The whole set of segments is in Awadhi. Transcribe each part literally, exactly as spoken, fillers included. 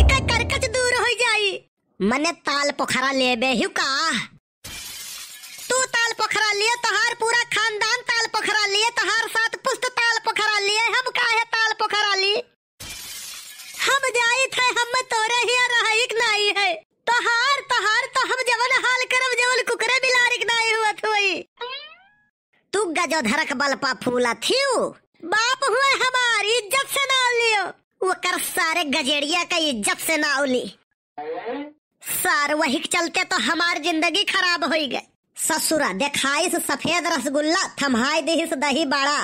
के करकच दूर होइ जाई। मने ताल पोखरा लेबे हिउ का? तू ताल पोखरा लिए, तोहार पूरा खानदान ताल पोखरा लिए, तोहार सात पुस्त ताल पोखरा लिए, हम काहे ताल पोखरा ली? हम जाइत है, हम तोरे हिया रहइक नाई है। तोहार, तोहार तो हम जवन हाल करब, जवन कुकुरे बिलारिक नाई हुअत होई। तू गजोधरक बल पा फूलत हिउ। बाप हुए हमार, इज्जत से नाव लियो। ओकर सारे गजेड़िया का इज्जत से नाव ली। सार, वही के चलते तो हमार जिंदगी खराब होइ गए। ससुरा देखाइस सफेद रसगुल्ला, थम्हाइ दिहिस दही बड़ा।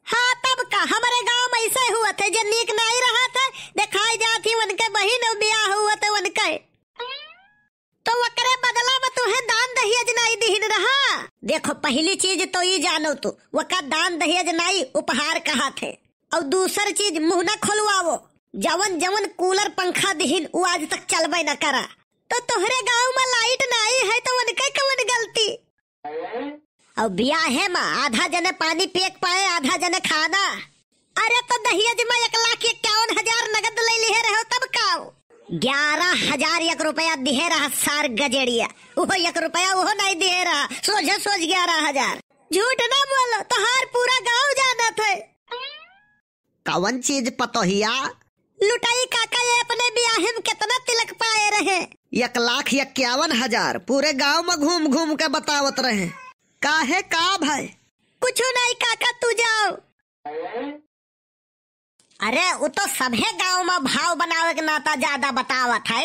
हाँ, तब का, हमरे गाँव में अइसे हुअत है, जे नीक नाई रहत है, देखाइ जात ही उनके बहिन अउ बियाह हुअत है उनके। तो ओकरे बदला में तुहे दान दहेज नाई दिहिन रहा। देखो, पहली चीज तो ई जानो तू, ओका दान दहेज नाई, उपहार कहत है। अउ दूसर चीज, मुँह न खोलवावो। जवन जवन कूलर पंखा दिहिन, उ आज तक चलबे न करा। तो तोहरे गाँव में लाइट नाई है, तो उनके कवन गलती? अउ बियाहे में आधा जने पानी पिए के पाए, आधा जने खाना। अरे, तो दहेज में एक लाख इक्यावन हजार नगद ले लिहे रहो, तब का? ग्यारह हजार एक रुपया दिहे रहा सार गजेड़िया, उहो एक रुपया उहो नाई दिहे रहा, सोझे सोझ ग्यारह हजार। झूठ ना बोलो, तोहार पूरा गाँव जानत है। कवन चीज पतोहिया? लुटाई काका, ये अपने बियाहे में कितना तिलक पाए रहे? एक लाख इक्यावन हजार, पूरे गाँव में घूम घूम के बतावत रहे। काहे, का भय? कुछ नाई काका, तू जाओ। अरे, उ तो सभे गाँव में भाव बनावे के नाता ज्यादा बतावत है।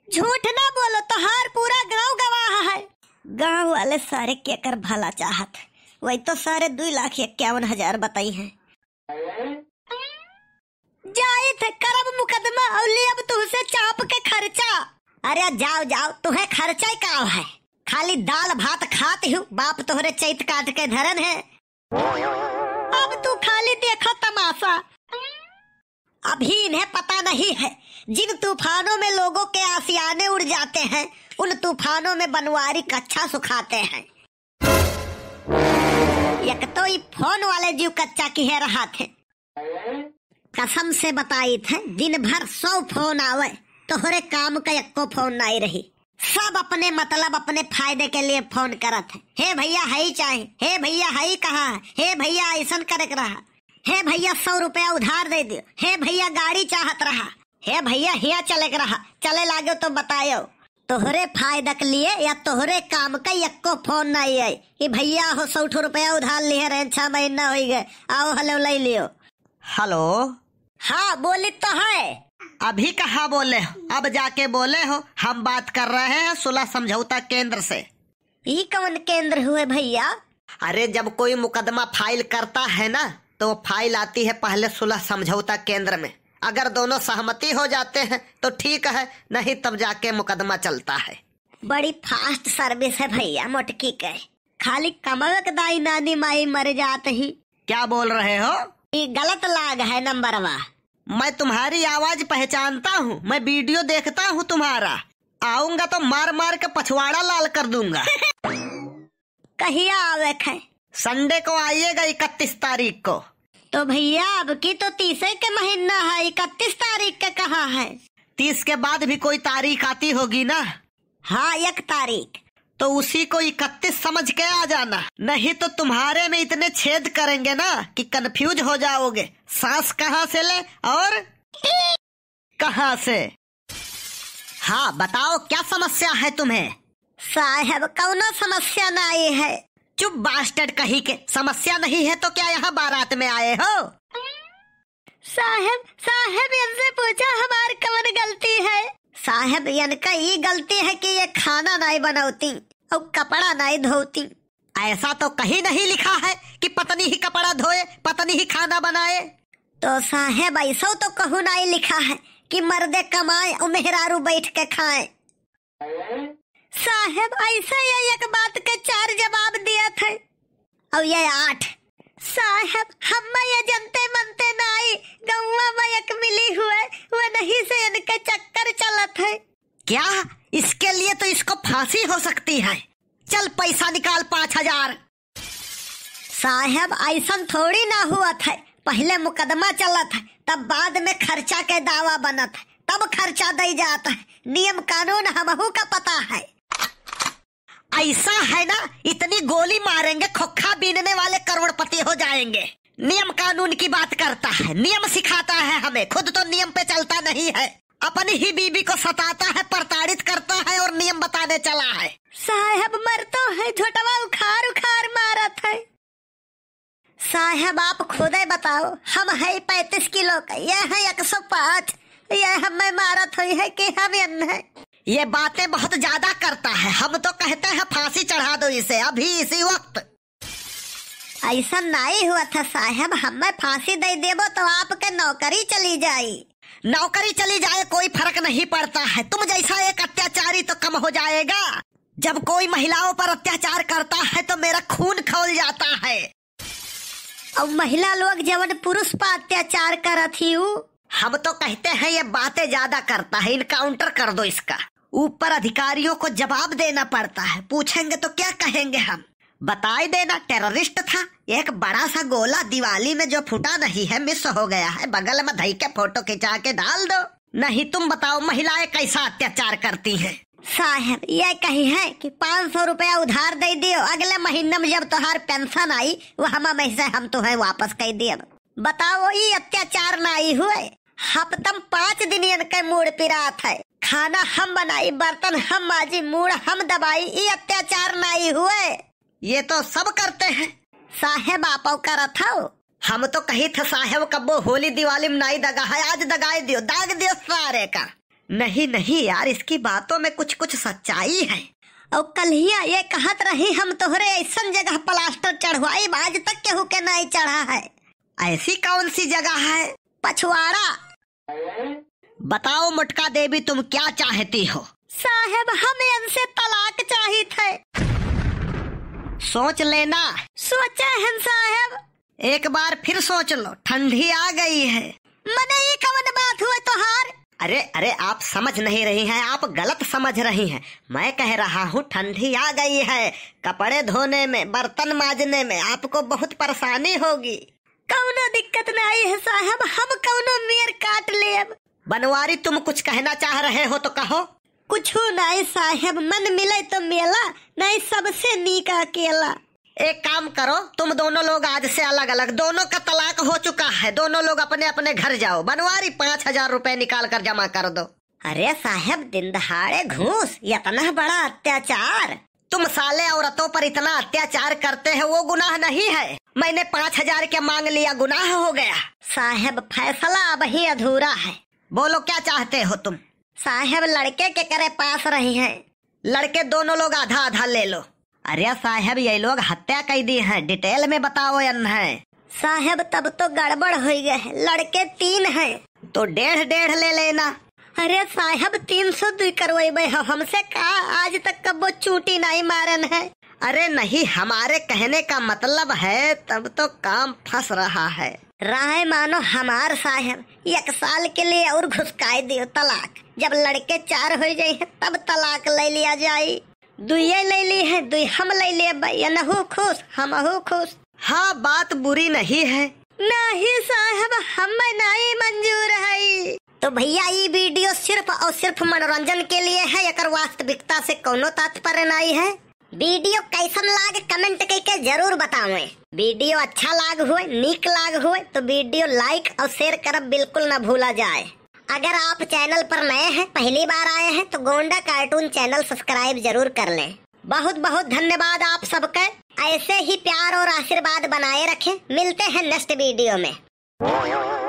झूठ ना बोलो, तोहार पूरा गाँव गवाह है। गाँव वाले सारे केकर भला चाहत है, वही तो सारे दुई लाख इक्यावन हजार बताई हैं। जाइत है करब मुकदमा अउ लेब तुहसे चाप के खर्चा। अरे जाओ, जाओ, तुहे खर्चा ही का है? खाली दाल भात खात हिउ, बाप तोहरे चैत काट के धरन है। अब तू खाली देखा तमाशा। अभी इन्हें पता नहीं है, जिन तूफानों में लोगों के आशियाने उड़ जाते हैं, उन तूफानों में बनवारी कच्छा सुखाते हैं। एक तो ई फोन वाले जीव कच्चा किहे रहत है। कसम से बताइत है, दिन भर सौ फोन आवे, तोहरे काम का एक्को फोन नाई रही। सब अपने मतलब, अपने फायदे के लिए फोन करत है। हे भैया, हई चाहे, हे भैया, हई कहाँ है, हे भैया, ऐसन करे के रहा, हे भैया, सौ रुपया उधार दे दियो, हे भैया, गाड़ी चाहत रहा, हे भैया, हिया चले के रहा, चले लागो तो बतायो। तोहरे फायदा के लिए या तोहरे काम का एक्को फोन नाई आई कि भैया हो, सौ ठो रुपया उधार लिहे रहे, छह महीना होइ गए, आओ, हेलो, ले लियो। हेलो। हाँ, बोली तो है। अभी कहाँ बोले हो? अब जाके बोले हो, हम बात कर रहे हैं सुलह समझौता केंद्र से। ई कवन केंद्र हुए भैया? अरे, जब कोई मुकदमा फाइल करता है ना, तो वो फाइल आती है पहले सुलह समझौता केंद्र में। अगर दोनों सहमति हो जाते हैं तो ठीक है, नहीं तब जाके मुकदमा चलता है। बड़ी फास्ट सर्विस है भैया मोटकी के। खाली कमावे के दाई नानी माई मर जात ही। क्या बोल रहे हो? ई गलत लाग है नंबरवा। मैं तुम्हारी आवाज पहचानता हूँ, मैं वीडियो देखता हूँ तुम्हारा। आऊंगा तो मार मार के पछवाड़ा लाल कर दूंगा। कहिया आवे के है? संडे को आइएगा, इकतीस तारीख को। तो भैया, अब की तो तीसे के महीना है, इकतीस तारीख के कहाँ है? तीस के बाद भी कोई तारीख आती होगी ना? हाँ, एक तारीख। तो उसी को इकतीस समझ के आ जाना, नहीं तो तुम्हारे में इतने छेद करेंगे ना कि कंफ्यूज हो जाओगे, सांस कहाँ से ले और कहाँ से। हाँ, बताओ, क्या समस्या है तुम्हें? साहेब, कौनो समस्या नाई है। चुप बास्टर्ड कहीं के, समस्या नहीं है तो क्या यहाँ बारात में आए हो? साहेब, साहेब, इनसे पूछा हमार कवन गलती है? साहेब, इनका ई गलती है कि ये खाना नाई बनौती और कपड़ा नाई धोती। ऐसा तो कहीं नहीं लिखा है कि पत्नी ही कपड़ा धोए, पत्नी ही खाना बनाए। तो साहेब, ऐसा तो कहूँ नाई लिखा है कि मर्दे कमाए और मेहरारू बैठ के खाए। साहेब, ऐसे ये एक बात के चार जवाब दिया थे। और ये आठ। साहेब, हम ये जनते मनते नाई, गौवा में एक मिली हुए, वो नहीं से इनके चक्कर चलत है। क्या? इसके लिए तो इसको फांसी हो सकती है। चल, पैसा निकाल पाँच हजार। साहेब, ऐसन थोड़ी ना हुआ था। पहले मुकदमा चलत है, तब बाद में खर्चा के दावा बनत है। तब खर्चा दई जात है। नियम कानून हमहू का पता है। ऐसा है ना, इतनी गोली मारेंगे, खोखा बीनने वाले करोड़पति हो जाएंगे। नियम कानून की बात करता है, नियम सिखाता है हमें, खुद तो नियम पे चलता नहीं है, अपनी ही बीबी को सताता है, प्रताड़ित करता है और नियम बताने चला है। साहेब मरतो है, झोटवा उखार उखार मारत है। साहेब आप खुदे बताओ, हम है पैंतीस किलो का, ये है एक सौ पाँच, ये हमें मारत हुई है कि हम यन है? ये बातें बहुत ज्यादा करता है, हम तो कहते हैं फांसी चढ़ा दो इसे अभी इसी वक्त। ऐसा नाई हुआ था साहेब, हमें फांसी दे देबो तो आपके नौकरी चली जाई। नौकरी चली जाए कोई फर्क नहीं पड़ता है, तुम जैसा एक अत्याचारी तो कम हो जाएगा। जब कोई महिलाओं पर अत्याचार करता है तो मेरा खून खौल जाता है। और महिला लोग जवन पुरुष पर अत्याचार करत ही उ। हम तो कहते हैं ये बातें ज्यादा करता है, encounter कर दो इसका। ऊपर अधिकारियों को जवाब देना पड़ता है, पूछेंगे तो क्या कहेंगे हम? बताई देना terrorist था, एक बड़ा सा गोला दिवाली में जो फूटा नहीं है, miss हो गया है, बगल में धई के फोटो खिंचा के डाल दो। नहीं तुम बताओ महिलाएं कैसा अत्याचार करती हैं? साहेब ये कही है कि पाँच सौ रुपया उधार दे दियो, अगले महीना में जब तोहार पेंशन आई वो हमा में से हम तुम्हें वापस कर दियो। बताओ ई अत्याचार नाई हुए? हफ्तम पाँच दिन इनके मूड़ पिरात है, खाना हम बनाई, बर्तन हम माजी, मूड़ हम दबाई, ई अत्याचार नाई हुए? ये तो सब करते हैं। साहेब आपो करत हो? हम तो कही था साहेब कब्बो होली दिवाली में नाई दगा है, आज दगाई दियो, दाग दियो सारे का। नहीं नहीं यार, इसकी बातों में कुछ कुछ सच्चाई है। और कल्हिया ये कहत रही हम तोहरे ऐसन जगह प्लास्टर चढ़वाई, आज तक केहू के नाई चढ़ा है। ऐसी कौन सी जगह है? पछवाड़ा। बताओ मोटका देवी, तुम क्या चाहती हो? साहेब हम इनसे तलाक चाहित है। सोच लेना। सोचे हैं साहेब। एक बार फिर सोच लो, ठंडी आ गई है। मने ई कवन बात हुए तोहार? अरे अरे, आप समझ नहीं रही हैं, आप गलत समझ रही हैं। मैं कह रहा हूँ ठंडी आ गई है, कपड़े धोने में, बर्तन माजने में आपको बहुत परेशानी होगी। कौनो दिक्कत नाई है साहब, हम कौनो मेर काट लेब। बनवारी, तुम कुछ कहना चाह रहे हो तो कहो। कुछु नाई साहब, मन मिले तो मेला, नाई सबसे नीक अकेला। एक काम करो, तुम दोनों लोग आज से अलग अलग, दोनों का तलाक हो चुका है, दोनों लोग अपने अपने घर जाओ। बनवारी, पाँच हजार रुपए निकाल कर जमा कर दो। अरे साहब, दिन दहाड़े घूस, इतना बड़ा अत्याचार। तुम साले औरतों पर इतना अत्याचार करते हो, वो गुनाह नहीं है। मैंने पाँच हजार क्या मांग लिया, गुनाह हो गया। साहब, फैसला अबहीं अधूरा है। बोलो, क्या चाहते हो तुम? साहब, लड़के के करे पास रही हैं। लड़के दोनों लोग आधा आधा ले लो। अरे साहब, ये लोग हत्या कई दी हैं, detail में बताओ एन्हें। साहब, तब तो गड़बड़ होइ गए, लड़के तीन हैं। तो डेढ़ डेढ़ ले लेना। अरे साहब, तीन सौ दुई करवइबे हो हमसे का? आज तक कब्बो चूटी नाई मारन है। अरे नहीं, हमारे कहने का मतलब है, तब तो काम फंस रहा है। राय मानो हमार साहब, एक साल के लिए और घुसकाए दियो तलाक। जब लड़के चार हो जाए हैं, तब तलाक ले लिया जाए। दुइये ले ली है, दुई हम ले लेबे, एनहू खुश, हमहू खुश। हाँ, बात बुरी नहीं है। नहीं साहब, हमें नहीं मंजूर है। तो भैया, ई video सिर्फ और सिर्फ मनोरंजन के लिए है, एकर वास्तविकता से कौनो तात्पर्य नहीं है। Video कैसन लाग, comment करके जरूर बतावें। Video अच्छा लाग हुए, नीक लाग हुए, तो video like और share करब बिल्कुल ना भूला जाए। अगर आप channel पर नए हैं, पहली बार आए हैं, तो गोंडा cartoon channel subscribe जरूर कर लें। बहुत बहुत धन्यवाद आप सबके, ऐसे ही प्यार और आशीर्वाद बनाए रखें। मिलते हैं next video में।